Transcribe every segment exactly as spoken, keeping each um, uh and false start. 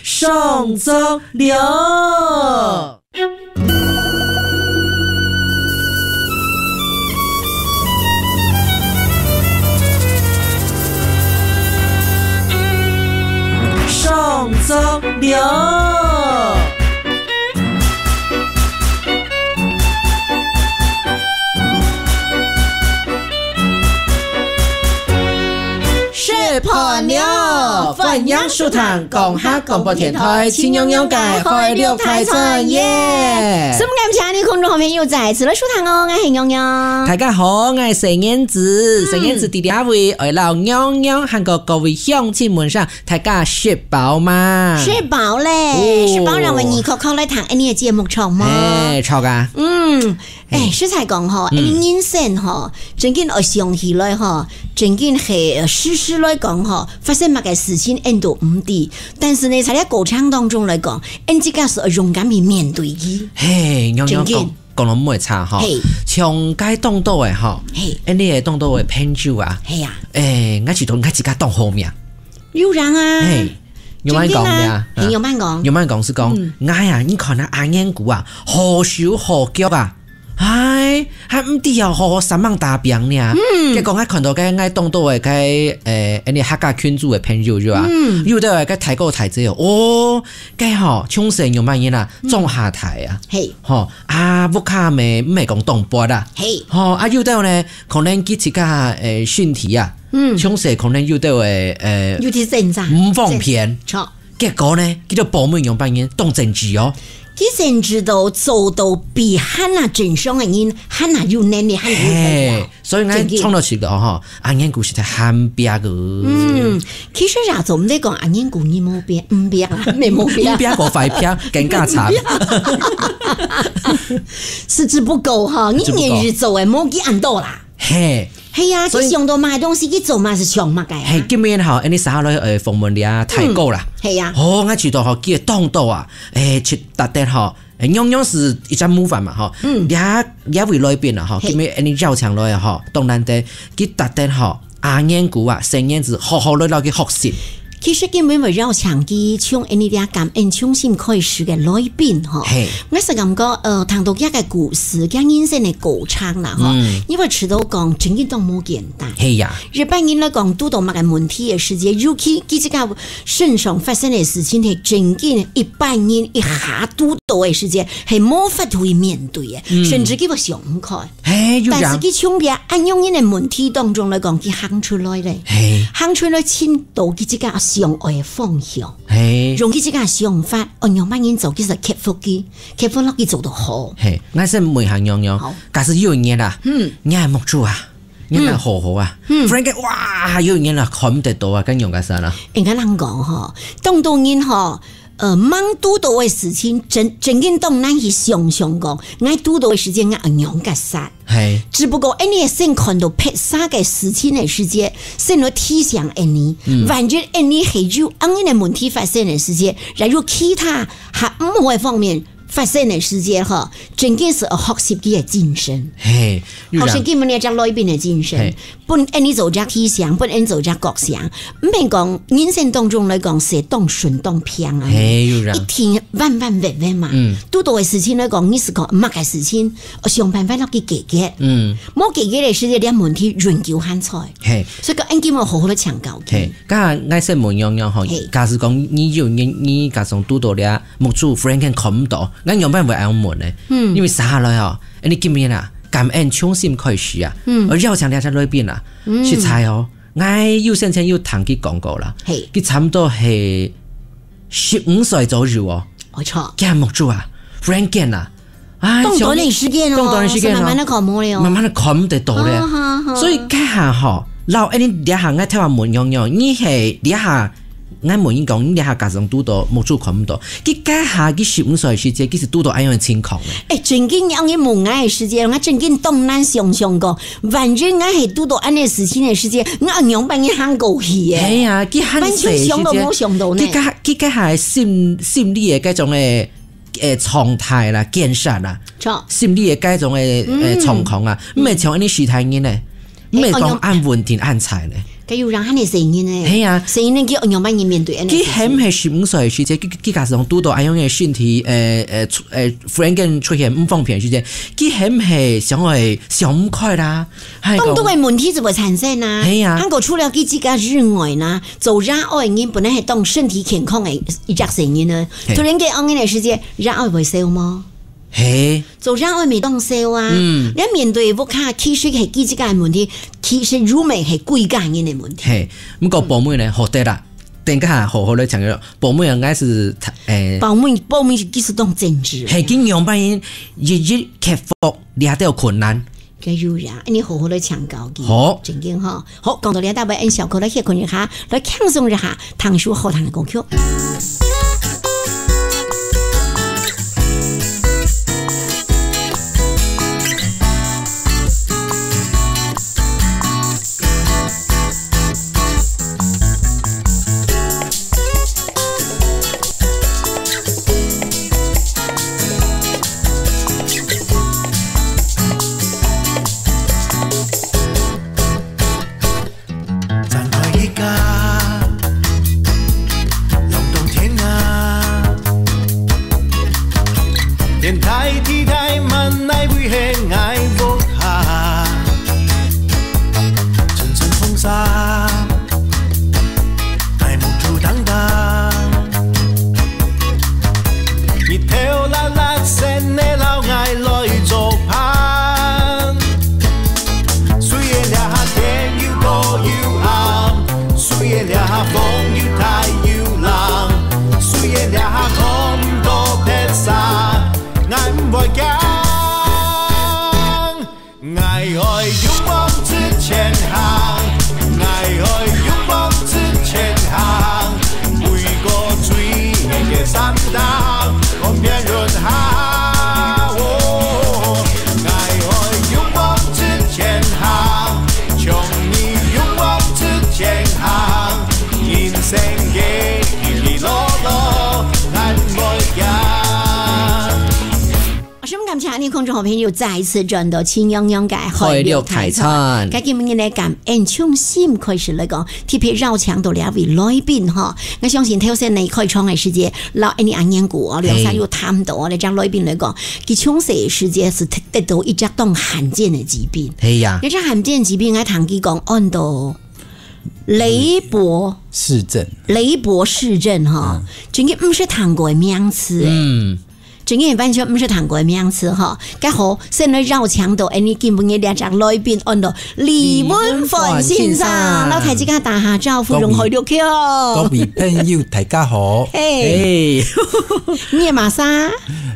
上桌了。上桌了。食飯了，歡迎收聽講客廣播電台，徐娘娘个海陸大餐，耶！心感謝你，空中好朋友再次來收聽哦，𠊎係娘娘。大家好，𠊎係細燕子，嗯。細燕子在這位，愛摎娘娘還有各位鄉親問聲，大家食飽嗎？食飽咧，哦。食飽，讓我們一口口來談恁呢个節目，著嗎？哎，著啊。嗯，哎，哎。實在講吼，嗯。哎，人生吼，真經愛想起來吼，真經係，呃，時時來講吼，發生麼个事情，𫣆都毋知。但是呢，在這過程當中來講，𫣆自家係愛勇敢去面對佢。嘿，娘娘講，真經。講到尾差吼，嘿。像該當多个吼，嘿。𫣆俚个當多个朋友啊，嘿呀。哎，𠊎覺得𠊎自家當好命。 有影啊。嘿，仰般講呀？真經啊，嘿，仰般講？仰般講係講，嗯。哎呀，你看啊，阿燕姑啊，好手好腳啊，哎，還毋知啊，好好煞猛打拚呢。嗯。結果𠊎看到該𠊎當多个該，誒，恁呢客家群組个朋友，係吧？嗯。有兜个該大哥大姐哦，哦，該吼，從細仰般人啊，嗯。種下大啊。嘿。吼，啊，屋下乜，毋係講當闊啊。嘿。吼，啊，有兜呢，可能佢自家，誒，身體啊， 嗯。從細可能有兜个，呃，有兜掙扎。毋方便。掙扎，著。結果呢，佢兜保姆仰般人當爭氣哦。佢甚至都做到比還較正常个人，還較有能力，還較有才華。嘿，所以𠊎真經。創造出來吼，阿燕姑實在還拚个。嗯，其實啊，做毋得講阿燕姑你無拚，毋拚啦，毋係無拚。毋拚過壞拚，更加慘。是只不過哈，你只不過。年日做个無佢恁多啦。嘿， 係啊，所以佢想到麼个東西，佢做麼个係想麼个啊。嘿，今日吼，恁呢接下來，呃，訪問這大哥啦。嗯，係啊。哦，𠊎知道吼，佢个當多啊，誒，去值得吼，誒，娘娘係一隻模範嘛，吼。嗯。這，這位來賓啊，吼，嘿。今日恁呢邀請來啊，吼，當難得，佢值得吼，阿燕姑啊，細燕子好好來摎佢學習。 其實根本毋會邀請佢像恁呢這感恩重新開始个來賓吼。嘿。𠊎係感覺，呃，聽到佢个故事，佢人生个過程啦吼，嗯。你會知道講，真經當無簡單。嘿呀。一般人來講，堵到麼个問題个時節，尤其佢自家身上發生个事情，係真經一般人一下堵到个時節，係無法度去面對个，嗯。甚至佢會想毋開。 嘿，有影。但是佢從這恁樣个問題當中來講，佢行出來咧。嘿。行出來，尋到佢自家想愛个方向。嘿。用佢自家想法，哦，仰般人做，佢就克服佢，克服落去做到好。嘿，𠊎先問下娘娘，好。假使有一日啊，嗯。你个目珠啊，你个好好啊，嗯。忽然間，哇，有一日啊，看毋得到啊，該仰結煞啊？應該恁講吼，當多人吼， 呃，吂堵到个事情，真，真經當難去想像講，𠊎堵到个時節，𠊎愛仰結煞。嘿。只不過，恁呢先看到別儕个事情个時節，先來提醒恁呢。嗯。萬一恁呢係有恁呢个問題發生个時節，也有其他較毋好个方面發生个時節吼，真經係愛學習佢个精神。嘿，有影。學習佢个這隻來賓个精神。嘿。 分恁呢做隻提醒，分恁呢做隻覺醒。毋免講人生當中來講，係當順當平啊。嘿，有影。一定彎彎彎彎嘛。嗯。堵到个事情來講，你係講麼个事情，愛想辦法落去解決。嗯。無解決个時節，這問題仍舊還在。嘿。所以講，恁今日好好个請教佢。嘿，該𠊎先問娘娘吼，嘿。假使講你有，你，你假使堵到這目珠忽然間看毋到，𠊎仰般會恁樣問呢？嗯。因為接下來哦，恁呢今日啊，感恩重新開始啊，嗯。而邀請這隻來賓啊，嗯。實在哦， 𠊎有先前有聽佢講過啦，嘿。佢差毋多係十五歲左右哦。沒錯。佢目珠啊，忽然間啊，哎，當短个時間哦，當短个時間哦，係慢慢个看無了哦。慢慢个看毋得到咧。啊，哈，哈。所以該下吼，老，哎，你這下𠊎頭下問娘娘，你係這下，𠊎問你講，你這下假使堵到目珠看毋到，佢該下佢十五歲个時節，佢係堵到恁樣个情況呢？哎，真經，你問𠊎个時節，𠊎真經當難想像過。 萬一𠊎係堵到恁呢事情个時節，𠊎愛仰般去行過去个？係啊，佢還細个時節，完全想都無想到呢。佢該，佢該下个心，心理个該種个，呃，狀態啦，建設啦，著。心理个該種个，呃，嗯。狀況啊，毋係像恁呢時代人呢，毋係講恁穩定、恁在呢。該有人恁樣細人呢？係啊。細人呢，佢仰般人面對恁樣个事情？佢還毋係十五歲个時節，佢，佢假使講堵到恁樣个身體，呃，呃，出，呃，忽然間出現毋方便个時節，佢還毋係想愛想毋開啦，還講當多个問題就會產生啊。係啊。還過除了佢自家以外呢，做爺哀个人本來係當身體健康个一隻細人呢，係。突然間恁樣个時節，爺哀會愁無？ 嘿。做爺哀毋會當愁啊。嗯。你面對屋下，其實係佢自家个問題，其實又毋係歸家人个問題。嘿，毋過寶妹呢，好得啦，等下好好來請教。寶妹應該係，誒，寶妹，寶妹其實當正直。嘿，佢仰般一一克服這兜困難。該有呀，你好好來請教佢。好。正經吼。好，講到這搭位，俺小可來歇睏一下，來輕鬆一下，聽首好聽个歌曲。 展開一家，朗動天涯。天大地大，滿哪位係𠊎屋下。層層風沙，𠊎目珠當大。日頭辣辣，先來摎𠊎來做伴。 雖然這下天又高又暗，雖然這下風又大又冷，雖然這下看毋到別儕，𠊎毋會驚。𠊎愛勇往直前行，𠊎愛勇往直前行，飛過最遠个山頂。 看別人行。哦，𠊎愛勇往直前行，像你勇往直前行，人生个起起落落，𠊎毋會驚。好，感謝你，空中好朋友再一次轉到徐娘娘个海陸大餐。海陸大餐。該今日呢，感恩從心開始來講， 特別邀請到這位來賓吼，𠊎相信頭先呢開場个時節，摎恁樣阿年古哦，兩儕有談到哦，這隻來賓來講，佢從細个時節係得，得到一隻當罕見个疾病。係呀。這隻罕見疾病，𠊎聽佢講，安到雷伯氏症。雷伯氏症吼，嗯。真个毋識聽過个名詞誒。嗯。 真个完全毋識聽過个名詞吼。該好，先來邀請到𠊎等今晡日這隻來賓，安到李文煥先生，李文煥先生。摎大自家打下招呼，各位，用海陸腔。各位朋友，大家好。嘿。嘿。你个麼儕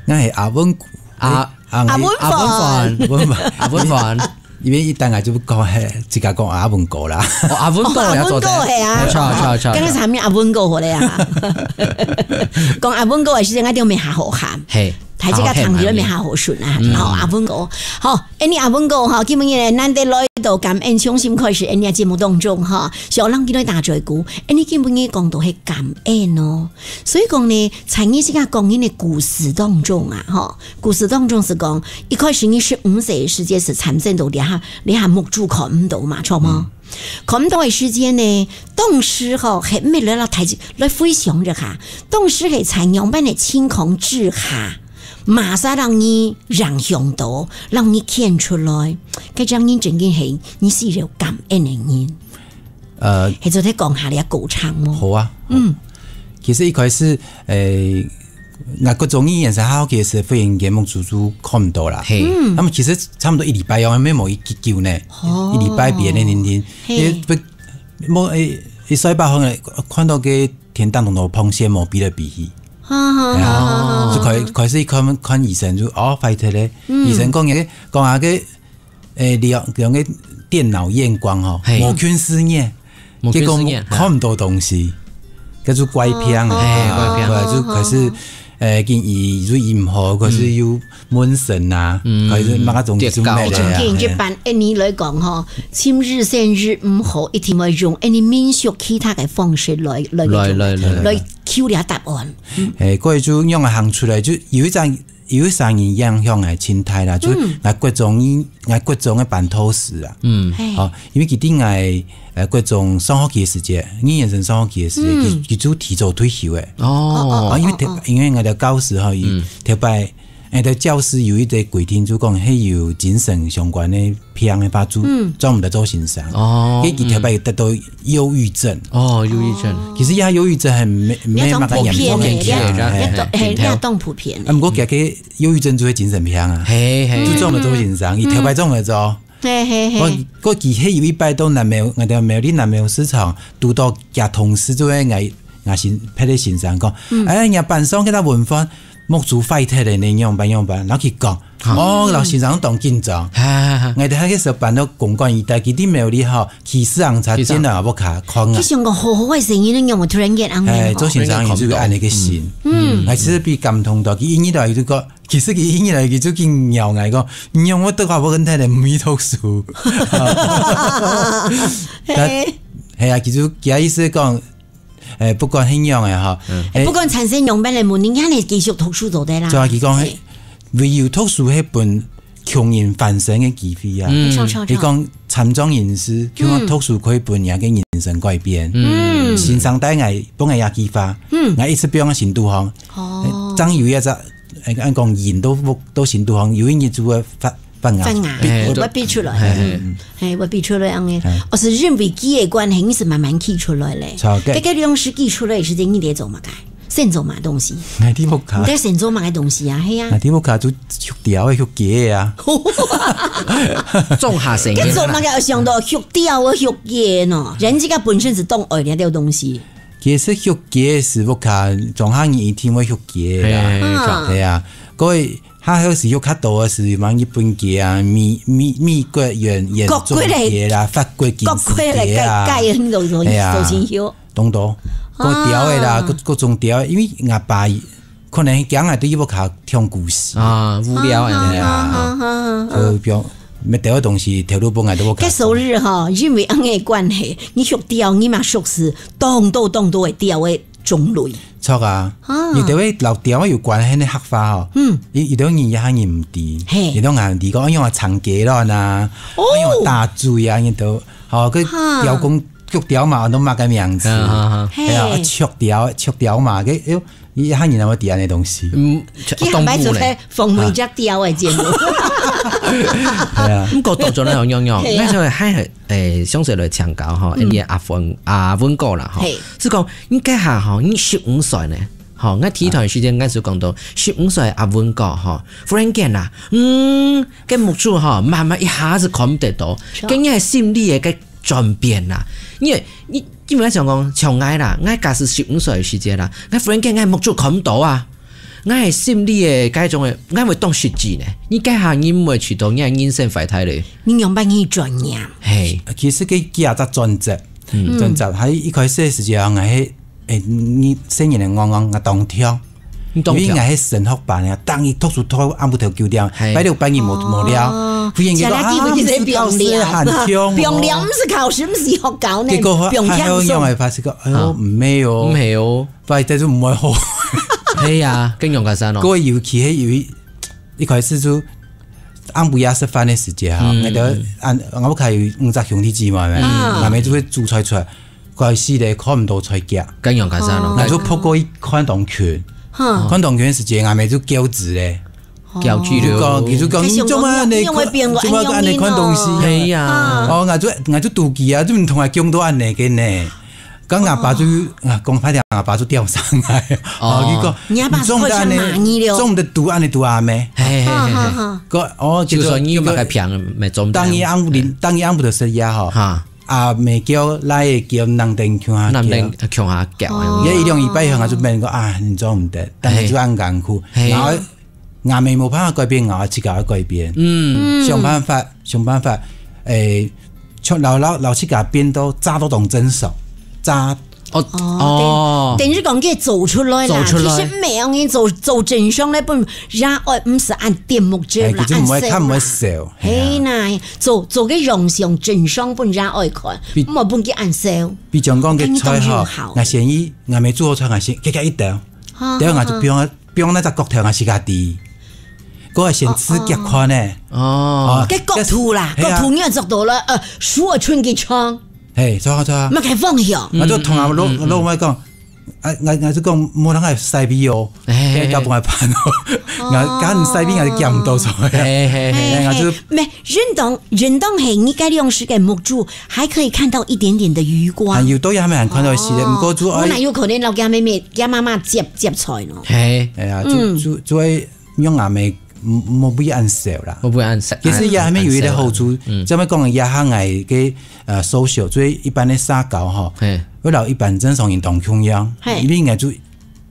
？𠊎係阿文，啊，啊，阿文煥。阿文煥。阿文煥。 因為一旦啊，就講，嘿，自家講阿文哥啦。哦，阿文哥也做得。哦，阿文哥，係啊。著，著，著，著。剛剛係喊你阿文哥好了啊。講阿文哥个時節，𠊎就毋係好喊。嘿。大自家聽起來毋係好順啊。好，嗯。哦，阿文哥。好，恁樣阿文哥吼，今晡日呢，難得來到感恩從心開始，恁樣節目當中吼，小浪今日打嘴鼓，恁樣今晡日講到係感恩哦。所以講呢，在你自家講你个故事當中啊，吼， 故事當中係講，一開始你十五歲个時節係參戰到這下，這下目珠看毋到嘛，著無？嗯。看毋到个時節呢，當時吼，係毋係來，來大自，來回想一下，當時係在仰般个情況之下，麼儕讓你影響到，讓你牽出來，該種人真个係你係有感恩个人。 呃，係做得講下你个過程無？好啊，好。嗯。其實一開始，誒，𠊎國中二年生下學期个時，忽然間目珠珠看毋到啦。嘿。嗯。那麼其實差不多一禮拜哦，還無幾久呢。哦。一禮拜別个定定，嘿。因為不，無，誒，一睡飽後呢，看到个天頂當多膨線無比來比去。哈哈哈哈哈。哎呀，就開，開始看，看醫生就，哦，壞忒咧。嗯。醫生講个，講啊个， 誒，兩，兩个電腦驗光吼，嘿。無近視眼，無近視眼，結果看毋到東西，叫做怪病啊。哦。嘿，怪病。對，就開始，誒，見醫，就醫毋好，開始有紋身啊，嗯。開始麼个東西就沒了啊。跌高。正經，這般，誒，你來講吼，尋醫生醫毋好，一定愛用，誒，你民俗其他个方式來，來，來，來，來，來。來求這答案。嗯。誒，過去就仰般行出來，就有一張有一儕人影響𠊎盡大啦，就𠊎國中，𠊎國中个班導師啊。嗯。嘿。吼，因為佢在𠊎，呃，國中上學期个時節，二年生上學期个時節，佢，佢就提早退休了。哦。啊，因為頭，因為𠊎兜教師吼，佢頭擺，𠊎兜教師有一個規定，就講，係有精神相關个病个話，就做毋得做先生。哦。佢，佢頭擺有得到憂鬱症。哦，憂鬱症。其實這憂鬱症還無，無麼个嚴重个病，你也當普遍的，嘿。你也當普遍的。啊，毋過佢个憂鬱症就係精神病啊。嘿，嘿。就做毋得做先生，佢頭擺做毋得做。嘿，嘿，嘿。𠊎，𠊎記得有一擺到南苗，𠊎兜苗栗南苗市場，堵到佢同事就係𠊎，𠊎先，別个先生講，哎，若班上該兜文煥，目珠壞忒了呢，仰般仰般。然後佢講，哦，老先生當緊張。哈，哈，哈。𠊎兜該个時候搬到公館一帶，佢在苗栗吼，騎自行車進來屋下看啊。佢想講好好个生意，仰會突然間恁樣吼？哎，做先生也係有恁樣个心。嗯。嗯。𠊎其實被感動到，佢一日到黑就講，其實佢一日到黑佢就緊咬𠊎講，你仰會讀啊，無跟太太毋去讀書。但，嘿。係啊，其實佢个意思講，誒，不管係仰个吼，嗯。誒，不管產生仰般个問題，你還係繼續讀書就對啦。就係佢講，嘿。唯有讀書係分 窮人翻身个機會啊。嗯。著，著，著。佢講殘障人士，佢講讀書可以分人个人生改變。嗯。先生帶𠊎，分𠊎一个啟發。嗯。𠊎一直放在心肚項。哦。正有一隻，誒，恁講人都，都心肚項，有一日就會發，發芽。發芽，哎，會，會必出來。哎，哎。嗯。嘿，會必出來恁樣。哎。哦，係因為佢个關係，你係慢慢企出來咧。著，該，該个糧食企出來，係你在做麼个？ 先做麼个東西？𠊎在屋下。你在先做麼个東西啊？係啊。𠊎在屋下就畜鳥个、畜雞个啊。種下生意啦。該做麼个會想到畜鳥个、畜雞个呢？人自家本身係當愛這兜東西。其實畜雞个係屋下，鄉下人一定會畜雞个啦。嘿，嘿，嘿，嗯。係啊，該下好時畜較多个係麼日本雞啊、美，美，美國原，原種雞啦、各國个，法國金絲雞啊。各國个雞，雞很容易，係啊。受傷害。 當多。啊。各鳥个啦，各，各種鳥个，因為𠊎爸可能驚𠊎對佢屋下忒孤栖。啊，無聊啊。係啊。啊，啊，啊，啊。所以講，乜鳥个東西，頭路本來都無該首日吼，因為恁樣个關係，你畜鳥，你嘛畜死當多當多个鳥个種類。著啊，啊。有兜个摎鳥个有關係个客話吼，嗯。有，有兜人也還認毋知，嘿。有兜人知講，哎呀，長頸鹿啊，哦。哎呀，大嘴啊，有兜，吼，个哈。鳥公 畜鳥嘛，都麼个名字？啊，哈，哈。係啊，嘿。畜鳥，畜鳥嘛，該，哎喲，你還有那麼底下的東西。嗯，佢還擺出來訪問隻鳥个節目。係啊。毋過當中呢，有，有，有，係啊。𠊎想還，誒，詳細來請教吼，嗯。𠊎个阿文，阿文哥啦，吼。嘿。係講，你該下吼，你十五歲呢？吼，𠊎第一段時間，𠊎就講到，十五歲阿文哥吼，忽然間啦，嗯，該目珠吼，慢慢一下子看毋得到，著。該你个心理个該 轉變啦。因為，你，你毋好想講，像𠊎啦，𠊎假使十五歲个時節啦，𠊎忽然間𠊎目珠看毋到啊，𠊎个心理个該種个，𠊎會當失志呢。你該下你毋會覺得你个人生壞忒咧？你仰般去轉念？嘿。其實佢幾下隻轉折，嗯。轉折，佢一開始个時節啊，𠊎係，誒，你細人个戇戇，𠊎當暢。 你當因為𠊎係升學班个，逐日讀書讀暗晡頭九點，嘿。拜六拜日無，無尞。哦。忽然間講，啊，毋係考試，還暢哦。放尞毋係考試，毋係學校呢，結果放輕鬆。還好用个發現講，哎喲，啊。毋係哦。毋係哦。拜一就毋會好。係啊，更勇敢哦。各位尤其係有一，一開始就暗晡夜食飯个時節哈，嗯。𠊎兜，啊，𠊎屋下有五隻兄弟姊妹咩，嗯。𠊎姆就會煮菜出來。 該時咧看毋到菜夾。該仰結煞咯？哦。𠊎就撲過去看當近。哈。看當近个時節，𠊎姆就噭仔咧。哦。噭仔了。佢就講，佢就講，該想講，你做麼恁樣，你，你有無變過，做麼恁樣看東西？恁樣哦。係啊。哦，𠊎就，𠊎就肚飢啊，做毋通𠊎噭到恁樣个呢。該𠊎爸就，哦。啊，講歹聽，𠊎爸就吊上來。哦。哦，佢講，你阿爸你做毋得恁樣，好像罵你了。做毋得拄恁樣拄阿姆。嘿，嘿，嘿，嘿。哈，哈，哈。該，哦，就算你有麼个病，也做毋得。當日暗晡，嗯。當日暗晡就食夜吼。哈。 啊，姆噭，倈仔噭，兩儕共下噭。兩儕共下噭。哦。也一兩禮拜以後，𠊎就變講，啊，你做毋得，但係就恁艱苦。嘿。然後，𠊎姆無辦法改變，𠊎自家愛改變。嗯。想辦法，想辦法，誒，像老，老，老自家變到紮到當成熟，紮。哦，哦，哦。等，等於講佢走出來啦，走出來。其實毋係恁樣走，走正常來，本也愛毋係恁點目汁啦，哎，其實毋會，按時啦。較毋會瘦，係啊。係啦，走，走个樣相正常，本也愛看，比，毋好分佢恁瘦。 比將講个菜吼，該你當然好。𠊎先去，𠊎姆煮好菜，𠊎先夾夾一刀，哈，等下𠊎就放，哈，哈。放該隻骨頭，𠊎自家知。過先試腳看呢。哦。哦，該角度啦，係啊。角度你也做到了，呃，十二寸个長，係，著啊，著啊。麼个方向？啊，就同阿老，嗯，嗯，嗯。老外講，啊，𠊎，𠊎就講，無人愛晒尾哦，哎，哎，哎。該交分𠊎辦哦。哦。𠊎，該你晒尾，𠊎就夾毋到出來啊。哎，哎，哎。哎，𠊎就，哎，毋，運動，運動係你該兩時个目珠還可以看到一點點的餘光。啊，有多樣還看到一些，哦。毋過就愛，我哪有可能老家妹妹、家媽媽接，接菜呢？嘿。哎呀，就，嗯。就，就愛 用阿妹，無，無必恁少啦。無必恁少。其實也還有一個好處，嗯。這麼講，也行个，呃，social，所以一般的社交吼，嘿。會摎一般正常人當共樣，嘿。因為𠊎就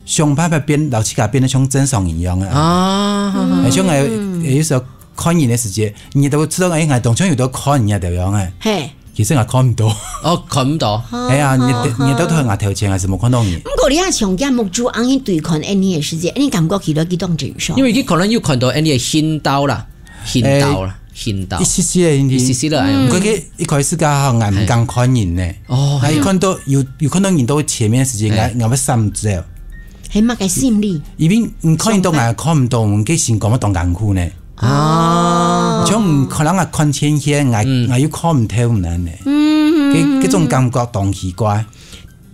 想辦法變，摎自家變得像正常人一樣啊。啊，好，好。哎，像𠊎，嗯。有時候看人的時節，你都知道，哎，𠊎當像有在看人家一樣哎。嘿。 其實𠊎看毋到。哦，看毋到。係啊，你，哦，你都在𠊎頭前，還係無看到你。毋過你也像隻目珠，恁樣對看恁樣个時節，恁樣感覺起來佢當正常。因為佢可能有看到恁樣个行道啦，行道啦，哎，行道。一息息个，一息息个，哎。嗯。毋過佢一開始个時候，𠊎毋敢看人呢。哎。哦，𠊎一看到有，有看到人到前面个時節，哎。𠊎，𠊎會閃走。係麼个心理？因為你看人到𠊎看毋到，𠊎个心感覺當艱苦呢。 啊。像可能𠊎看淺淺，𠊎，嗯。𠊎又看毋透恁呢。嗯。該，該種感覺當奇怪。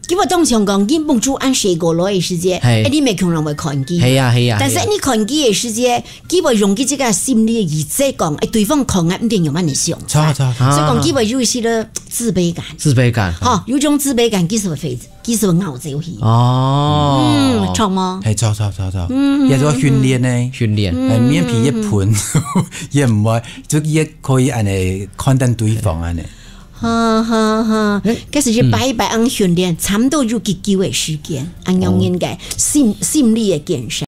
佢會當像講，佢目珠恁細个來个時節，嘿。哎，你乜可能會看佢。係啊，係啊，但是係啊。你看佢个時節，佢會用佢這個心理个意識講，哎，對方看𠊎，毋定有麼个想法。著，著，著。所以講，啊。佢會有一些个自卑感。自卑感。吼，有種自卑感，佢就會飛 佢就會咬走去。哦。嗯，著無？係，著，著，著，著。嗯，也做訓練呢。訓練。哎，面皮一盤，嗯。也毋會，就也可以恁呢看待對方恁呢。哈，哈，哈。哎，該係一擺一擺恁訓練，嗯。差毋多有幾久个時間，恁樣應該，哦。心，心理个建設。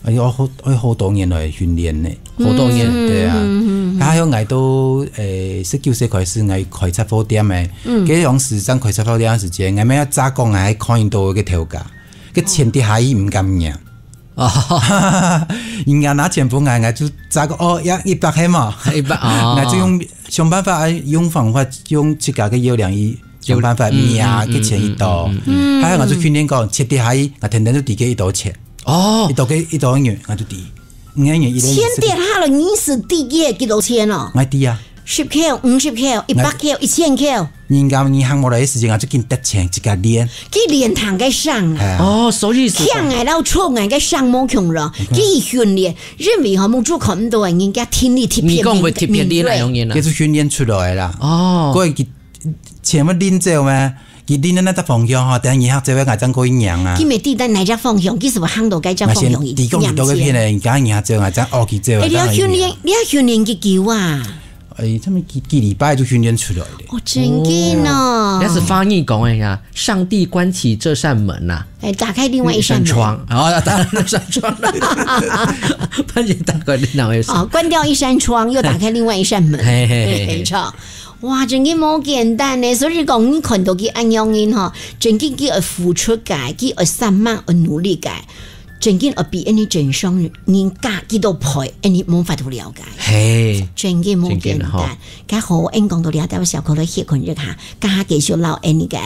哎喲，好，哎，好多年來訓練呢。好多年。嗯，對啊。嗯，嗯，嗯。還有𠊎到，誒，十九歲開始，𠊎開雜貨店誒。嗯。該當時正開雜貨店个時節，𠊎乜愛詐講𠊎係看人到个頭家，該錢跌下去毋敢領。哦。人家拿錢分𠊎，𠊎就詐講，哦，要一百塊嘛。一百，哦。𠊎就用，想辦法，用方法，用自家个要領去 想辦法，嗯，命啊，嗯，个錢一多。嗯，嗯，嗯，嗯。還有𠊎就訓練講，錢跌下去，𠊎天天就知佢一多錢。哦。一多个，一多銀，𠊎就知。五个銀，一个銀。錢跌下來，你係知佢幾多錢哦？𠊎知啊。十塊、五十塊、一百塊、一千塊。人家，人行無來个時間，𠊎就緊跌錢，自家領。佢連堂个上啊。哎呀。哦，所以係講，搶个摎搶个个上無窮了，嗯。佢訓練，因為吼，目珠看毋到个，人家聽力特別敏，你講會特別厲害，敏銳。當然啦。這係訓練出來个啦。哦。過去 錢會拎走咩？佢拎到哪隻方向吼，等下人客走个，𠊎正過去領啊。佢乜知等哪隻方向，佢係毋係行到該隻方向去？𠊎先提供佢到該片个，人家人客走，𠊎正學佢走，哎，你愛訓練，𠊎正過去領。你愛訓練幾久啊？哎，差不多幾，幾禮拜就訓練出來了。哦，真緊哦。哦。該係華語講个呀，上帝關起這扇門呐。哎，打開另外一扇門。一扇窗，哦，打開那扇窗。發現打開另外一扇。哦，關掉一扇窗，又打開另外一扇門。嘿，嘿，嘿，嘿。嘿，嘿，著。 哇，真个無簡單呢。所以講，你看到佢恁樣人吼，真个佢愛付出个，佢愛煞猛，愛努力个，真个愛比恁呢正常人家幾多倍，恁呢無法度了解。嘿，真个無簡單。真个吼。該好，𫣆講到這，等下小可來歇睏一下，等下繼續摎恁呢个，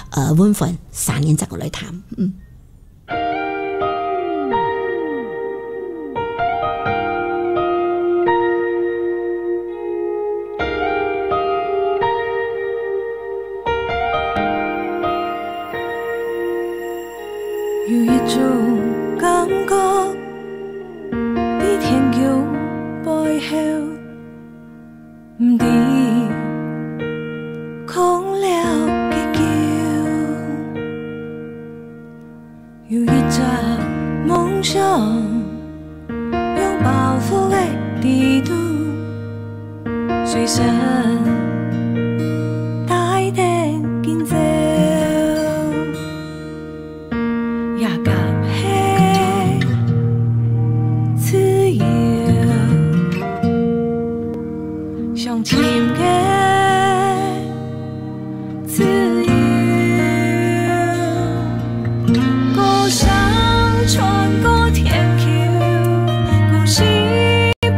呃，文煥三人再過來談。嗯。 有一種感覺，在天空背後，毋知空了幾久。 有一隻夢想，用包袱个地圖，隨身帶等緊走，也敢係自由。 想尋个自由，高山穿過天坵，故事變得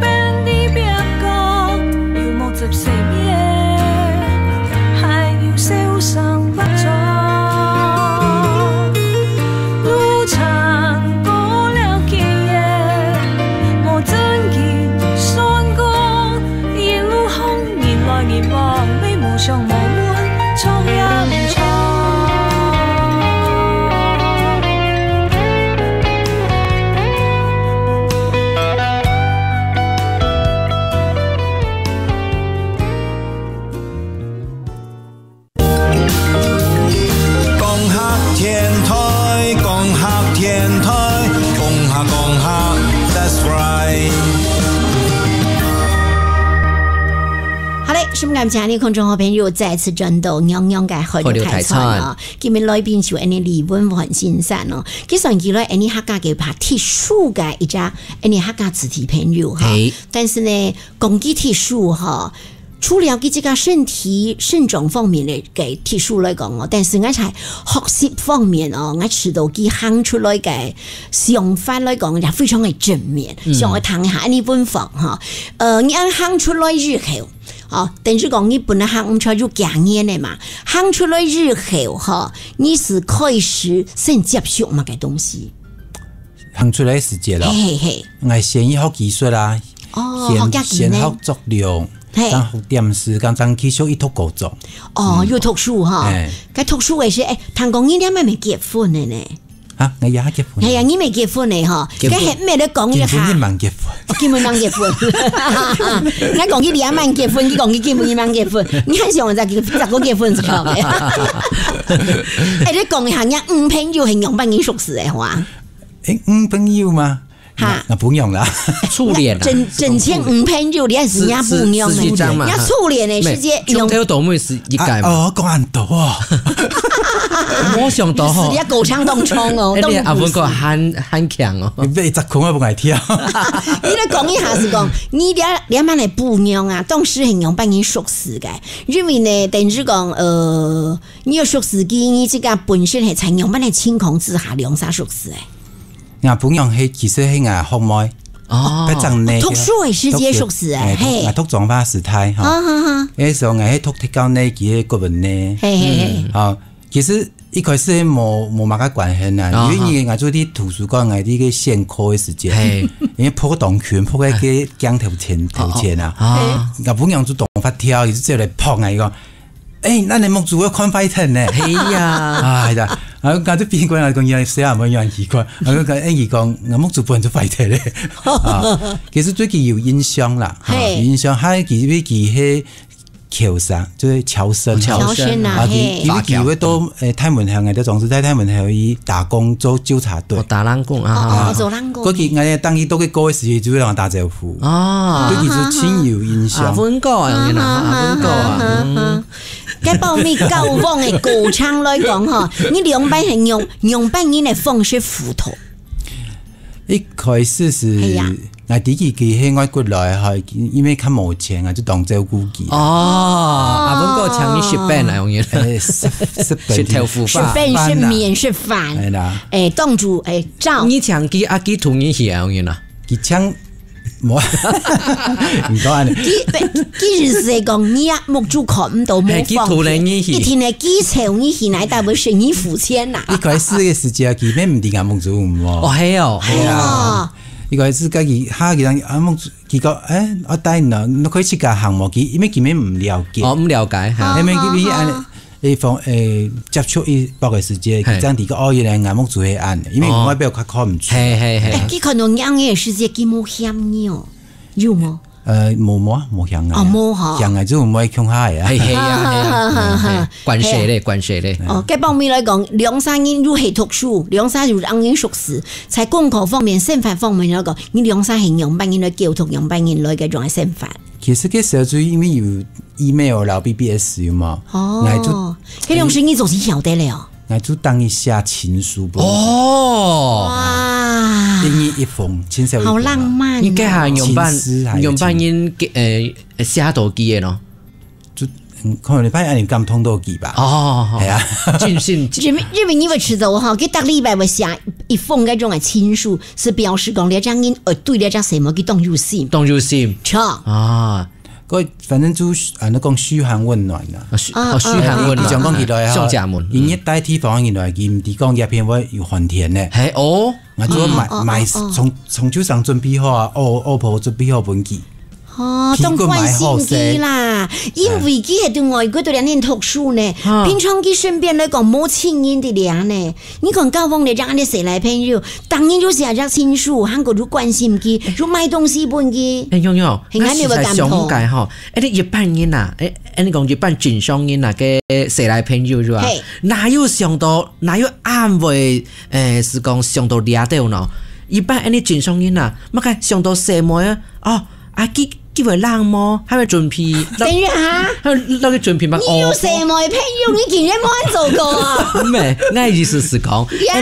變高，有目汁水面，還有受傷發作，路程過了幾遠，無真經心感謝你，空中好朋友再次轉到娘娘个海陸大餐哦。海陸大餐。今日來賓就係李文煥先生哦。其實佢來係客家个特殊个一隻，係客家子弟朋友哈。嘿。但是呢，講起特殊哈，除了佢自家身體、身長方面个个特殊來講哦，但是𠊎在學習方面哦，𠊎知道佢行出來个想法來講，也非常个正面。嗯。想愛談一下，恁呢文煥哈，呃，你恁行出來以後， 哦，等於講你本來行毋出來有幾年个嘛，行出來以後吼，你係開始先接觸麼个東西？行出來个時節咯。嘿，嘿。𠊎先去學技術啊，哦，先，學技術呢？先學作龍，嘿。正學點字，正正去上一讀高中。哦，嗯。又讀書哈。嘿。該讀書个時，欸，聽講你兩儕乜結婚个呢？ 啊，𠊎也結婚。哎呀，你乜結婚个吼，結婚。該還毋係咧講一下。根本就吂結婚。哦，根本吂結婚。𠊎講佢兩儕結婚，佢講佢根本就吂結婚。你還想再結，再過結婚一下个？欸，你講一下，你女朋友係仰般人熟識个話？欸，女朋友嗎？哈。𠊎，𠊎餔娘啦。初戀啊。真，真正女朋友，你還係人家餔娘呢。是，是，是這樣嗎？人家初戀个時節，沒，從頭到尾係一個嘛。啊，哦，講恁多哦。無想到吼。你係你个歌唱當中哦，欸，你阿文哥當時。還，還強哦。你被十空啊，不愛跳。你來講一下係講，你這，這滿个餔娘啊，當時係仰般人熟識个？因為呢，等於講，呃，你有熟識佢，你自家本身係在仰般个情況之下，兩儕熟識个？ 𠊎餔娘係，其實係𠊎學妹。哦。該陣呢，讀書个時節熟識个，欸，嘿。𠊎讀彰化師大，吼。啊，哈，哈。該時候𠊎係讀特教呢，佢係國文呢。嘿，嘿，嘿。嗯。哦，其實一開始無，無麼个關係啊，啊，哈。因為𠊎就在圖書館，𠊎在該選課个時節，嘿。因為破當群，破該个鏡頭前，哦，哦。頭前啊。啊。𠊎餔娘就當發跳，佢就走來碰𠊎，佢講， 欸，恁呢目珠會看壞忒呢。係啊。哎呀，啊，𠊎就變過來講，原來細阿妹有恁奇怪。啊，𠊎講，欸，佢講，𠊎目珠本來就壞忒咧。啊，其實對佢有印象啦，哈，嘿。有印象，還佢，佢係僑生，就係僑生。僑生啊，啊，佢，嘿。因為佢會到，欸，大門口，𠊎在總是在大門口去打工做糾察隊。哦，打零工啊。哦，哦，做零工。過去𠊎當佢到該个時，就會同佢打招呼。哦。對佢就盡有印象。啊，文哥啊，原來啊，文哥啊，嗯。 該包尾交往个過程來講吼，你兩班係用，用班人个方式輔導。一開始係，哎呀。𠊎知佢，佢係外國來吼，因為較無錢啊，就當照顧佢。哦，啊，文哥請你食飯啊，用人。欸，食，食飯。食豆腐飯。食飯，食麵，食飯。係啦。欸，當主，欸，照。你請佢，啊，佢同你去啊，用人啊。佢請 無，毋過恁呢。佢，佢意思係講，你啊，目珠看毋到，無嘿，佢放棄。突然你去。一定係佢湊你去，哪搭會係你付錢啦？一開始个時節，佢乜毋知𠊎目珠有無。哦，係哦。係啊。係啊。一開始佢，佢，哈，佢講，啊，目珠，佢講，欸，𠊎帶你啊，你可以自家行無？佢，因為佢乜毋了解。哦，毋了解，哈。因為佢，佢恁呢， 一方，欸，接觸一百个時節，嘿。佢正知个，哦，原來𠊎目珠係恁，因為哦。外表較看毋出。嘿，嘿，嘿。欸，佢看到你个時節，佢無嫌你哦，有無？呃，無，無啊，無嫌𠊎啊。哦，無吼。嫌𠊎就毋會共下个啊。嘿，嘿啊，嘿啊，哈，哈，哈，嘿，嘿。管誰咧，嘿。管誰咧。哦，該方面來講，兩儕人又係讀書，兩儕又恁呢熟識，在功課方面、生活方面來講，你兩儕係仰般人來溝通，仰般人來个樣个生活。其實該時候就因為有 email摎B B S有無？哦，𠊎就，該種事你總是曉得了哦。𠊎就當一下情書本。哦。哇。一日一封，親手一封啊。好浪漫哦。你該下仰般，情詩還有情，仰般人，呃，寫到佢个咯？就，嗯，可能你發現你感動到佢吧。哦，係啊。盡興。因為，因為你會知道哈，佢逐禮拜會寫一封該種个情書，係表示講，你這人，呃，對你這細妹，佢當有心。當有心。著。啊。 佢反正就，啊，你講噓寒問暖啊。啊，噓，啊，哦，噓寒問暖。啊，啊，啊。你講起來哈，上家門。佢熱帶地方人來，佢毋知講這片會有寒天呢。嘿，哦。𠊎就買，嗯。哦，哦，買，哦，哦。從，從就上準備好啊，襖，襖婆準備好分佢。哦，皮筋買好勢。當關心佢啦，因為佢係對外國對人念讀書呢，啊。平常佢身邊來講，無親人在這呢。 你看交往了這樣个細賴朋友，當然就寫隻情書，還過就關心佢，就買東西分佢。欸，用用，係，𠊎實在想毋解吼，欸，你一般人啊，欸，欸，你講一般正常人啊，个細賴朋友係吧？嘿。哪有想到，哪有恁會，欸，係講想到這兜呢？一般恁呢正常人啊，麼个想到細妹啊，哦，啊，佢佢會冷無？還會準備，等一下，還有那個準備嘛？你有細妹朋友，你竟然無恁做過啊？毋係，𠊎意思係講，呀，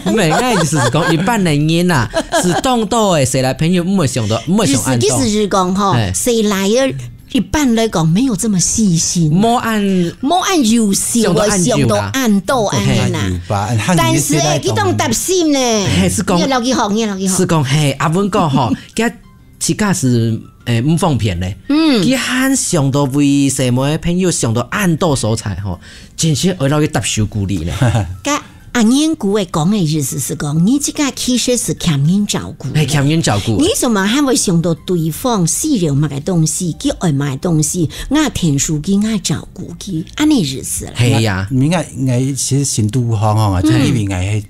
毋係，𠊎意思係講，一般个人啊，係當多个細倈朋友，毋會想到，毋會想恁多。意思，意思係講吼，嘿。細倈个一般來講沒有這麼細心，無恁，無恁優秀，想到恁久啦。想到恁多恁樣啦。嘿。有吧，但是欸，佢當貼心呢。嘿，係講，你要落去學，你要落去學。係講，嘿，阿文講吼，佢自家係，欸，毋方便咧。嗯。佢還想到為細妹朋友想到恁多所在吼，真係愛落去搭手鼓勵咧。該阿年姑个講个意思係講，你這個其實係欠人照顧。係，欠人照顧。你怎麼還會想到對方需要麼个東西，佢愛麼个東西，𠊎𢯭手佢，𠊎照顧佢，恁呢意思啦。係呀。你看，𠊎其實心肚好吼，就因為𠊎係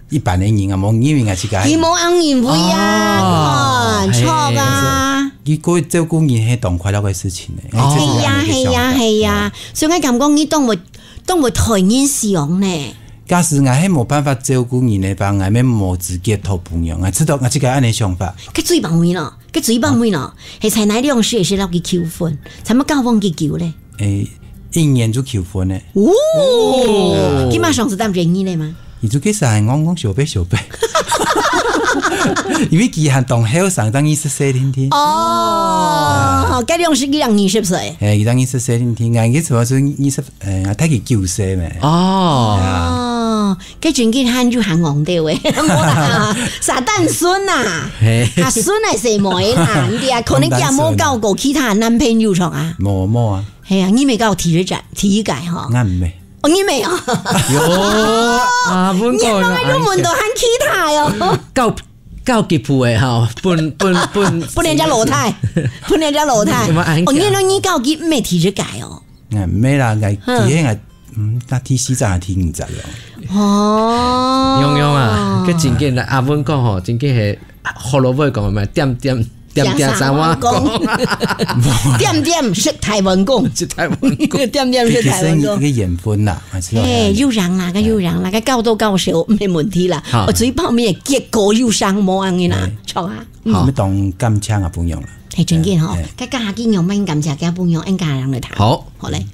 一般个人啊，無因為𠊎自家。佢無恁認為啊，哦，你看，著啊。佢過照顧人係當快樂个事情呢。哦。係呀，係呀，係呀。所以𠊎感覺你當會，當會討人喜歡呢。假使𠊎係無辦法照顧人个話，𠊎乜無資格討餔娘。𠊎知道，𠊎自家恁呢想法。該最棒位咯，該最棒位咯，係在哪兩時也係落去求婚，才無交往幾久咧？欸，一年就求婚咧。哦，基本上係當願意咧嘛。你就其實還戇戇小白小白，因為佢還當後生，當二十歲定定。哦，該兩時佢當二十歲。欸，佢當二十歲定定，𠊎个主要係二十，欸，大佢九歲咩。哦。哦，該真經還有還戇兜欸，無啦，撒旦孫吶，嘿。啊，孫還細妹啦，你知啊，可能佢也無交過其他男朋友著啊。無，無啊。係啊，你乜交第一个，第一个吼。𠊎毋係。哦，你乜啊？喲，啊，問過你問到還其他哦。交，交吉普个吼，分，分，分，分人家老太，分人家老太。有無恁哦，你講？你交吉毋係第一个哦。哎，毋係啦，哎，嗯。第一个，嗯，該第四隻還第五隻咯。哦。勇勇啊，該真經啦，阿文講吼，真經係學老話講嘛，點點 點點三碗公。點點食大碗公。食大碗公。點點食大碗公。其實一個緣分啦，還係要嘿，有影啦，該有影啦，該教到教授，無問題啦。好。哦，最後面結果有影，無恁樣啦，嘿。著啊。好。嗯。你當感謝啊，朋友啦。嘿，真緊吼，嘿。該下緊用，慢感謝，該朋友，恁家人來談。好。好嘞。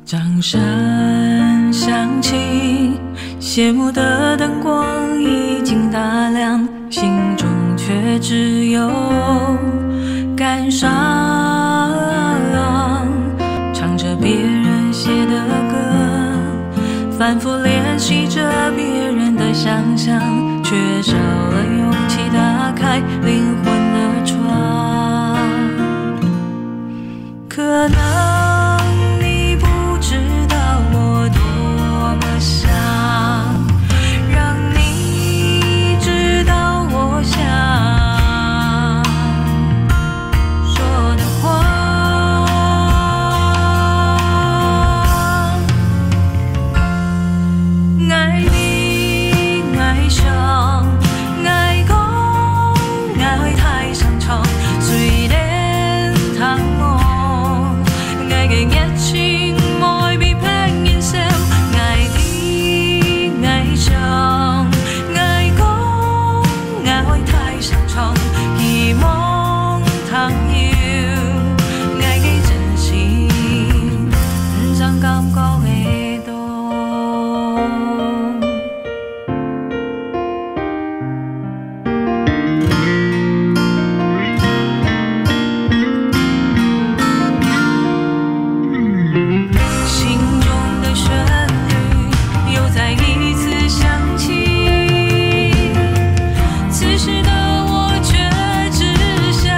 掌聲响起，谢幕的灯光已经打亮，心中却只有感伤。唱着别人写的歌，反复练习着别人的想象，缺少了勇气打开灵魂的窗。 可能你不知道我多么想，让你知道我想说的话。爱你，爱上，爱讲，爱大声唱，虽然 淡漠，爱个热情，毋会比别人少。爱你，爱上，爱讲，爱大声唱，希望朋友，爱个真心，毋想感觉会懂。 心中的旋律又再一次响起，此时的我却只想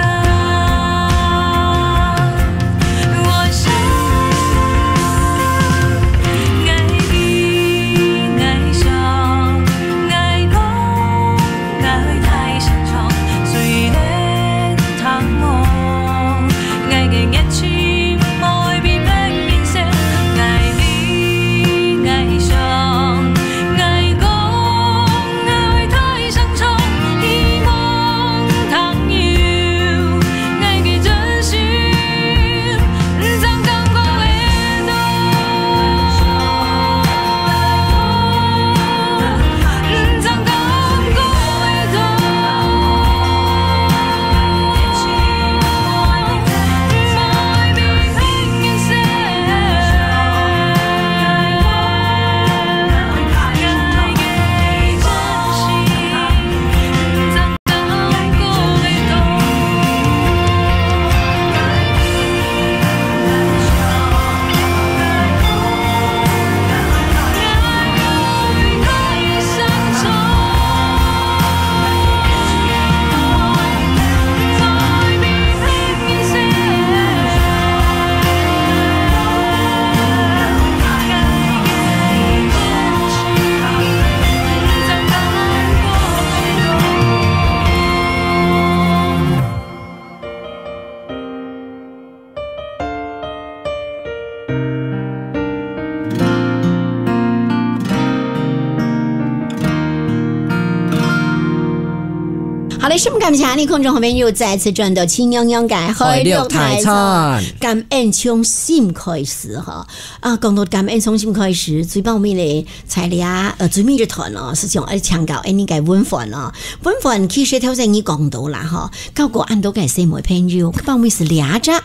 好嘞，十分感謝你，空中好朋友再次轉到徐娘娘个海陸大餐。感恩從心開始哈。啊，講到感恩從心開始，最包尾咧，在這，呃，最尾一段哦，係想愛強調，哎，你个文煥哦。文煥其實頭先你講到啦，吼，交過恁多个細妹朋友，包尾係這隻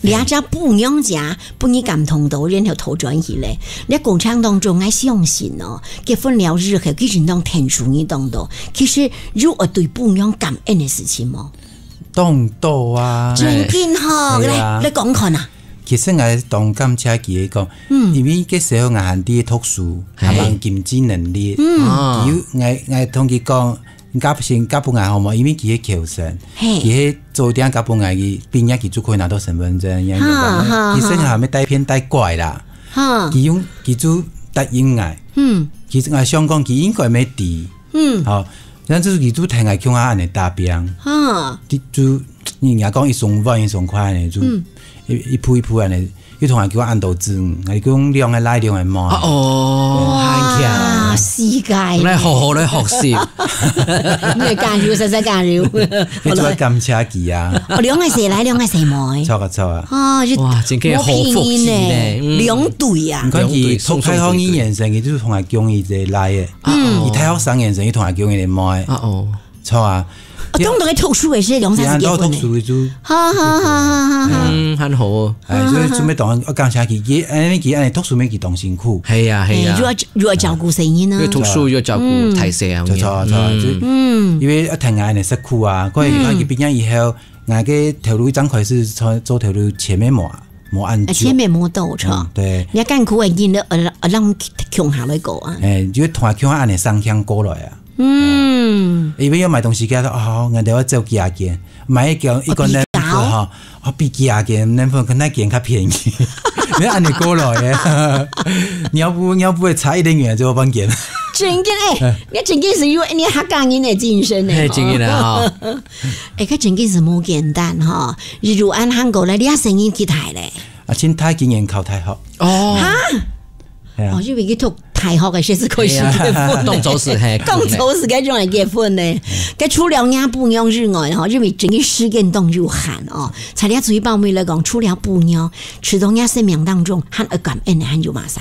這隻餔娘家分你感動到，然後討轉去咧。這過程當中，𠊎相信哦，結婚了之後，其實當天數你當多，其實有愛對餔娘感恩个事情無？當多啊。真緊吼，係啊。來，來講看啊。其實𠊎當感謝佢个講，嗯。因為該時候𠊎還在讀書，係。還吂經濟能力。嗯。啊。佢，𠊎，𠊎同佢講， 你交先交分𠊎好無？因為佢係僑生，嘿。佢係做定交分𠊎，佢畢業佢就可以拿到身份證，樣樣。哈，哈，其實哈。還沒帶騙帶拐啦。哈。佢用，佢就答應𠊎。嗯。其實𠊎想講，佢應該沒底。嗯。好，但是佢就聽𠊎共下恁樣打拼。哈。就，就，人家講一雙碗一雙筷呢，就嗯。一，一步一步恁樣 又同𠊎叫恁多子女，𠊎講兩個倈兩個妹。啊，哦，哇，很強。世界。來好好來學習。你加油，細細加油。你做得感謝佢啊。哦，兩個細倈，兩個細妹。著啊，著啊。哦，就哇，真个好福氣呢。無騙人呢，嗯。兩對啊。你看佢，兩對，送送對對。讀大學二年生，佢就同𠊎講佢个倈个。嗯。佢大學三年生，佢同𠊎講佢个妹。啊，哦。 著啊。哦，當當个讀書个係兩三時結婚呢。讀書个就，哈哈哈哈哈哈。嗯，很好哦。哎，所以準備當，我感謝佢，佢，哎，佢恁樣讀書，佢當辛苦。係啊，係啊。哎，又愛，又愛照顧細人啊。又讀書又照顧大細啊。嗯。著，著，著，嗯。就，嗯。因為愛聽𠊎恁樣食苦啊，可以，嗯。佢畢業以後，𠊎个頭路一張開始做，做頭路前面無啊。 無恁久。啊，前面無到，著。嗯，對。你看艱苦个人，呃，呃，讓共下來過啊。哎，就同佢共下恁樣相向過來啊。嗯。因為要買東西給他，哦，𠊎兜要走幾下間，買一個，一個哦，比較。奶粉吼，哦，比幾下間，奶粉跟那間較便宜。你恁樣過來的。尿布，尿布會差一點遠，就要半間。真个，哎，你真个係有，你客家人的精神呢，嘿，真个啦，吼。 哎，該真个係無簡單吼，一路恁行過來，你也生意幾大咧？啊，今年考大學。哦。哈？係啊。哦，因為佢讀大學个時節開始結婚呢。係啊，當初係，嘿，當初係該種來結婚呢。該除了若餔娘之外吼，因為真个時間當有限哦。在這最包尾來講，除了餔娘，除了若生命當中，還愛感恩个還有麼儕？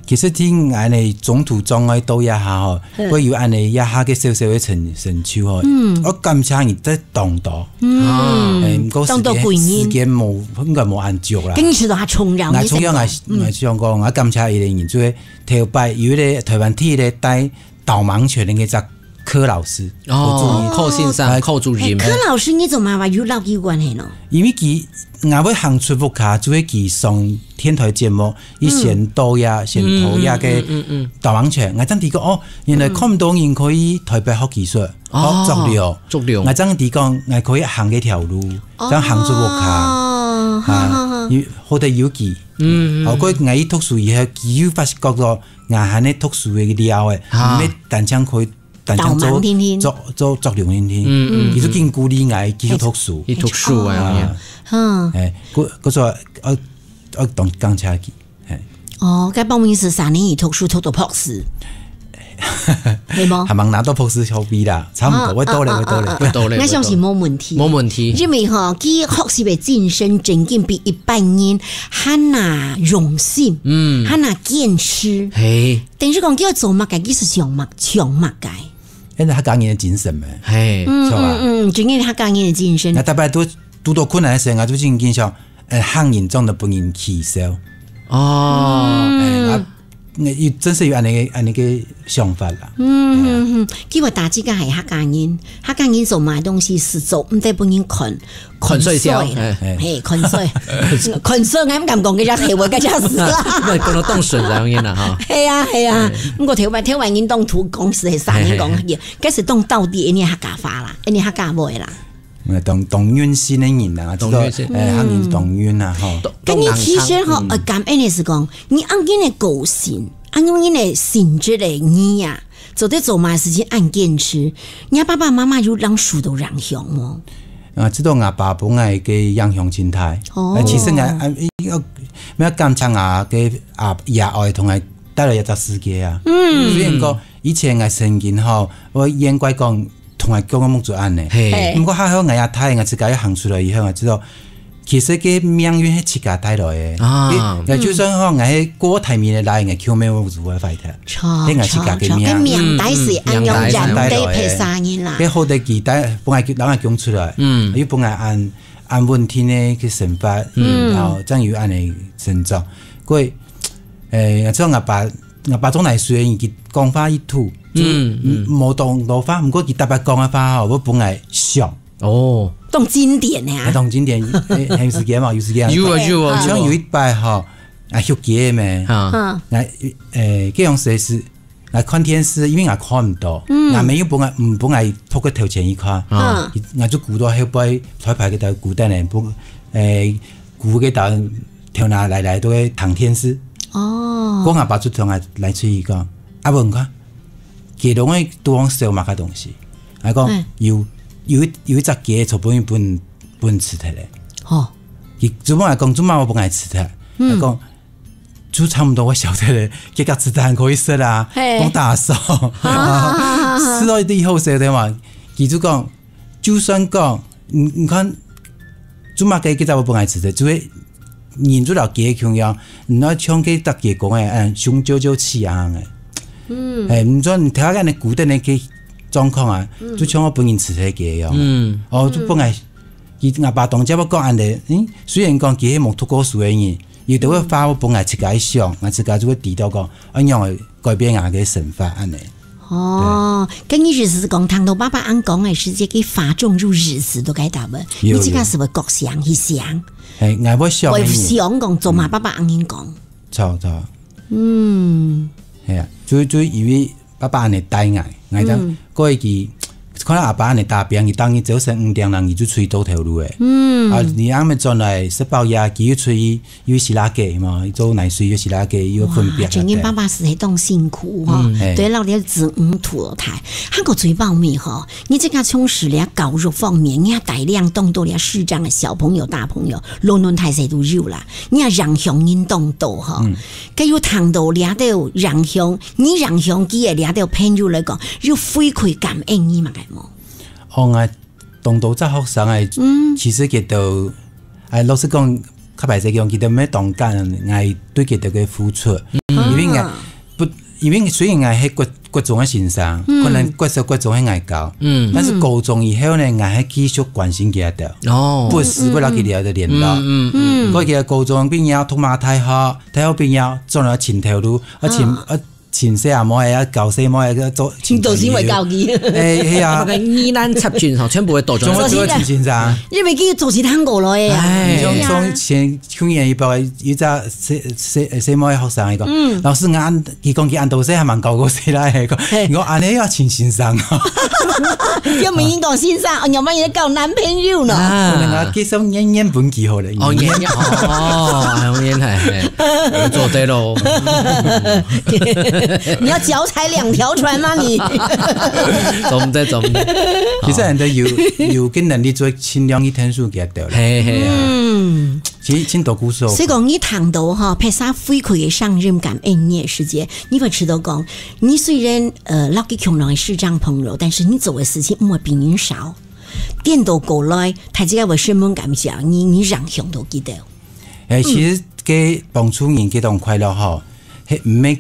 其實聽𠊎个中途障礙到這下吼，嗯。會有恁樣這下个小小个成，成就吼，嗯。我感謝你這當多。嗯。哎，毋過時間，當多貴人。時間無，應該無恁足啦。跟你說到他重要，𠊎重要，你先講。𠊎，嗯。𠊎想講，𠊎感謝一個人，就係頭擺有一個台灣第一個帶導盲犬个一隻柯老師。哦，我注意。柯先生，哎。柯主任。哎，柯老師，你做麼个有摎佢有關係呢？因為佢 𠊎會行出屋下，就係佢上電台節目，佢先導這，先導這个，嗯，嗯，嗯，嗯，嗯。導盲犬。𠊎正知講，哦，原來看毋到人可以台北學技術，哦，學足療。足療。𠊎正知講，𠊎可以行這條路，哦，正行出屋下。哦，啊，好，好，好。有，好得有佢。嗯，嗯，哦，嗯。過𠊎一讀書以後，佢又發覺到，𠊎還係讀書个料誒，啊。毋係單淨可以 單淨做，導盲定定。做，做作用定定。嗯，嗯，佢就緊鼓勵𠊎繼續讀書。去讀書啊，啊。嗯。哎，故，故所，呃，呃，當感謝佢，哎。哦，該報名係三年以讀書讀到博士，係無？還吂拿到博士學位啦，差毋多，啊，會到咧，啊，會到咧。啊，啊，啊。會到咧，𠊎相信無問題。無問題。因為吼，佢學習个精神正經比一般人還較用心，嗯。還較堅持。嘿。 等於講，佢愛做麼个，佢係想麼，想麼个。該係客家人个精神咩？嘿。嗯，著啊。嗯，嗯，真个客家人个精神。𠊎逐擺拄，拄到困難个時候，𠊎就真經想，哎，客人總得分人起笑。哦。嗯。哎，𠊎，𠊎有，真係有恁樣个，恁樣个想法啦。嗯，哎呀。嗯，嗯，佢會打自家係客家人，客家人做麼个東西係做，毋得分人看。 看衰笑，看衰，哎。嘿，看衰。看衰，𠊎毋敢講該隻客話，該隻字啦。毋，講到當順這樣啦，哈。係啊，係啊。哎。毋過頭擺，頭擺人當土講係，係啥人講，嘿，嘿，嘿。該係當到底，恁樣客家話啦，恁樣客家話啦。嗯，當，當運勢个人啊，當運勢。知道，哎，嗯。客人當運啊，吼。當，該你其實吼，當難看。嗯。呃，感恩个係講，你恁樣个個性，恁樣个性質个你啊， 做得做麼个事情恁堅持，若爸爸媽媽有仰受到影響無？啊，知道𠊎爸分𠊎个影響真大。哦。啊，其實𠊎，啊，要，要感謝𠊎个阿，爺哀同𠊎帶來這隻世界啊。嗯。雖然講以前𠊎曾經吼，𠊎應該講同𠊎講个目珠恁呢。嘿。毋過還好𠊎也大，𠊎自家一行出來以後，𠊎知道，其實个命運係自家帶來个。啊。你，你就算吼，𠊎係過大面个來，𠊎救命目珠會壞忒。著，係𠊎自家个命。著，著，該命帶係恁樣，嗯，嗯，人帶別儕人啦。該好得佢帶，分𠊎，人𠊎救出來，嗯。又分𠊎恁，恁穩定个去生活，嗯。然後正有恁呢成長。過，誒，像𠊎爸，𠊎爸做泥水个人，佢講話一吐，就，嗯，嗯。無當多話，毋過佢特別講个話吼，會分𠊎想。 哦。當經典个啊。啊，當經典，誒，有時間嘛，有時間。有啊，有啊，有啊。像有一擺吼，啊，畜雞个咩？啊。嗯。𠊎，誒，該樣時係，𠊎看電視，因為𠊎看毋到，嗯。𠊎姆又分𠊎，毋分𠊎跍个頭前去看，啊。嗯。𠊎就跍到後背，頭排个頭跍等呢，分，誒，跍个頭，頭那來來都會聽電視。哦。過𠊎爸就同𠊎來出去講，阿文看， 佢攏會多少麼个東西。𠊎講，嗯。有，有一，有一隻雞，昨晡日分，分人食忒咧。吼。佢就問𠊎講，做麼个分𠊎食忒？嗯。𠊎講，就差毋多𠊎曉得咧，結果食忒還可以食啊，嘿。講打爽。哈哈哈哈。食到一滴好勢个嘛，佢就講，就算講，你，你看，做麼个佢才會分𠊎食忒，就係 人就摎雞个共樣，毋愛像該隻雞公个，嗯，雄赳赳氣昂昂个。嗯。嘿，毋準你頭下个恁呢跍等个該狀況啊，嗯。就像𠊎分人食忒雞樣。嗯。哦，就分𠊎，佢，𠊎爸當時會講恁呢，嗯，雖然講佢係無讀過書个人，有兜个話會分𠊎自家去想，𠊎自家就會知道講，恁樣个改變𠊎个生活恁呢。 哦，對。該你意思係講，聽到爸爸恁講个時節，佢話中有意思，都該答問。有，你自家係會各想一想？嘿，𠊎會想个呢。會想講，做麼爸爸恁樣講？著，著。嗯。係啊，就，就因為爸爸恁呢帶𠊎，𠊎講，嗯。過去，看到阿爸恁呢打拚，佢當日朝晨五點零，佢就出去做頭路个。嗯。啊，你阿姆轉來食飽夜，佢又出去 有時拉雞嘛，做泥水有時拉雞，有分別个。哇，真个爸爸係當辛苦吼，嗯。對，老爹子女土太，還過最包尾吼，你這个從事了教育方面，你也帶領當多了視障个小朋友、大朋友，老嫩大細都有啦，你也影響人當多吼。嗯。該有聽到了兜影響，你影響佢个了兜朋友來講，有回饋感恩你嘛个無？哦，𠊎當多做學生个，嗯。其實佢兜，哎，老實講，較歹勢講，佢兜毋係當感恩𠊎對佢兜个付出。嗯。因為𠊎，啊。毋，因為雖然𠊎係國，國中个先生，嗯。可能國小、國中係𠊎教，嗯。但是高中以後呢，𠊎係繼續關心佢兜，哦。不時會摎佢兜聯絡。嗯，嗯，嗯。過去高中畢業，讀嘛大學，大學畢業，做了尋頭路，啊，尋，啊。啊， 尋細阿妹啊，教細妹啊，做尋朋友。你都是會教佢。哎，係啊。那個疑難雜症吼，全部會倒轉來。總會，總會尋先生。因為佢做事通過了哎呀。哎。你像，哎呀。像前，去年一擺，有一隻細，細，細妹學生，佢講，嗯。老師，𠊎恁，佢講佢恁多歲還吂交過細倈，佢講，嘿。你講恁呢要尋先生啊。又問佢講先生，哦，你有沒有交男朋友呢？啊。可能啊，介紹原，原本幾好了，哦，原，哦，哎，原來，嘿。 做得咯。你要腳踩兩條船嗎你？做毋得，做毋得。其實人都有，有个能力做，盡量去天數给他得了。嘿，嘿啊。嗯。其實盡多故事哦。所以講，你談到哈，別儕回饋个聲音感恩你个時節，你會知道講，你雖然，呃，落去窮人个視障朋友，但是你做个事情毋會比人少。顛倒過來，大家會十分感謝你，你影響到佢兜。 誒，其實該幫助人該種快樂吼，係毋係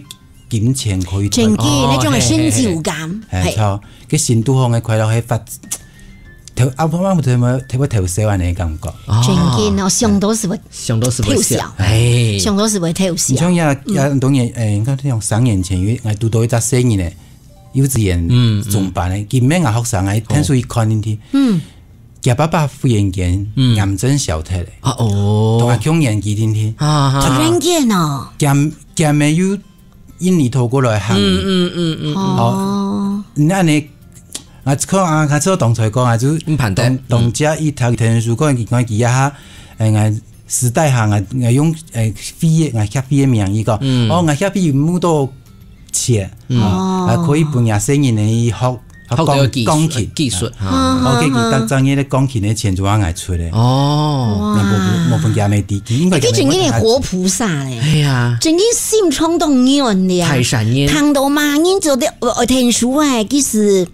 金錢可以換。真个，哦，那種个成就感，嘿，嘿，嘿。嘿，著，該心肚項个快樂係發，頭，啊，我，我，我，我，我偷笑恁呢感覺。哦。真个哦，想到係會想到係會笑，偷笑。哎。想到係會偷笑。你像也，嗯。也當然，誒，你看，像三年前，有，𠊎堵到一隻細人呢，幼稚園，嗯，嗯。中班呢，佢毋係𠊎學生，𠊎哦。聽說佢看進去，嗯。 厥爸爸忽然間，嗯。癌症消忒咧。啊，哦。同𠊎共年紀定定。啊，啊，啊。忽然間哦。厥，厥姆又印尼討過來喊。嗯，嗯，嗯，嗯，嗯。哦。哦，你恁呢，啊，看啊，看這當初講啊，就毋盼得。當，當家一頭天數，講佢，講佢啊，誒，𠊎私底下，𠊎，𠊎用，誒，協會，𠊎協會个名義講，嗯。哦，𠊎協會募到 錢，嗯。啊，哦。啊，可以分若細人仔去學，學鋼，學這个技術，鋼琴。技術，啊。啊。OK，佢當專業个鋼琴个錢就愛𠊎出个。哦。哇。那無，無分厥姆知，佢應該佢真个活菩薩咧。哎呀。真个心腸當軟咧。太善良。聽到嘛，人做得，呃，呃，天使啊，其實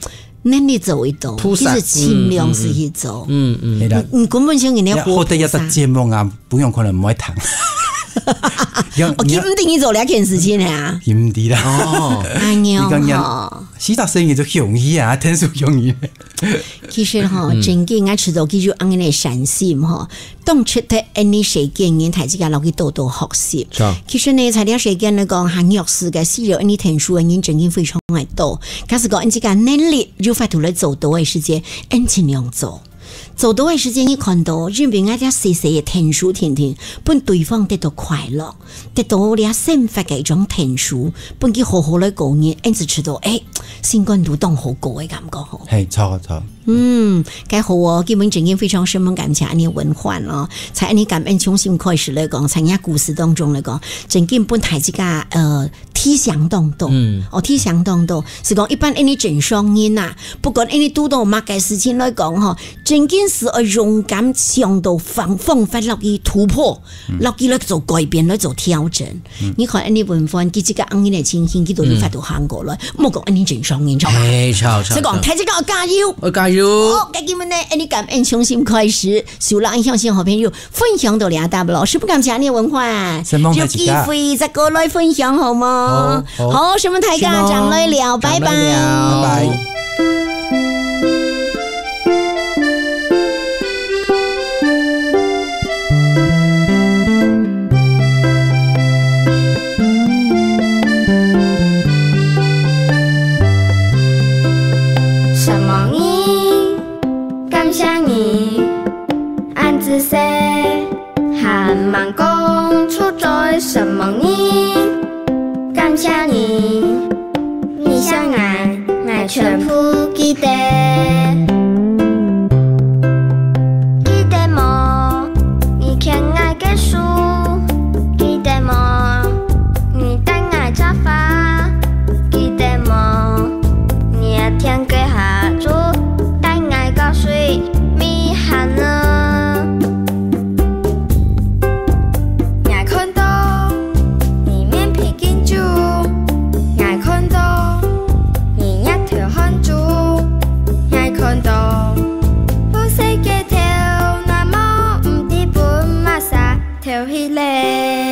能力做得到，菩薩，其實盡量係去做。嗯，嗯。係啦。你，你根本上人家活菩薩。好得有得節目啊，不用可能毋會聽。哦，佢毋定你做這件事情啊。佢毋知啦。哦。哎呀，你講人，吼。四十歲你就容易啊，天數容易。其實吼，嗯。真經，𠊎知道，其實恁樣个善心吼， 當值得恁呢世間人大自家落去多多學習。是啊。其實呢，在這世間來講，還弱勢个、需要恁呢天數个人真經非常个多。假使講，恁自家能力有法度來做到个時節，恁盡量做。做到个時節，你看到，因為𠊎這細細个天數定定，分對方得到快樂，得到這生活个一種天數，分佢好好來過日，恁就知道，誒，心肝肚當好過个感覺吼。嘿，著，著。 嗯，該好哦，今晡真經非常深感謝恁呢文煥哦，在恁呢感恩中心開始來講，在人家故事當中來講，真經分大自家，呃，提醒當多。嗯。哦，提醒當多，係講一般恁呢正常人啊，不管恁呢堵到麼个事情來講吼，真經係愛勇敢想到方，方法落去突破，嗯。落去來做改變，來做調整。 嗯。你看，恁呢文煥，佢自家恁呢个情形，佢都有法度行過來，嗯。莫講恁呢正常人，著吧？哎，著，著，所以講，著。大自家加油！愛加油！好，該今晡呢，恁呢感恩中心開始，收了恁鄉親好朋友分享到這搭咯，十分感謝恁呢文煥，承蒙大自家。有機會再過來分享，好無？好，好。好，承蒙大家，承蒙，正來尞，拜拜。正來尞，拜拜。 承蒙你，感謝你，恁仔細，還吂講出嘴，承蒙你，感謝你，你惜𠊎，𠊎全部記得。記得無？你牽𠊎个手，記得無？ 你帶𠊎摘花，記得無？熱天个下晝，帶𠊎到水尾行呢。𠊎看到你面皮緊皺，𠊎看到你額頭汗珠，𠊎看到白色个頭那毛毋知分麼儕 敨起來。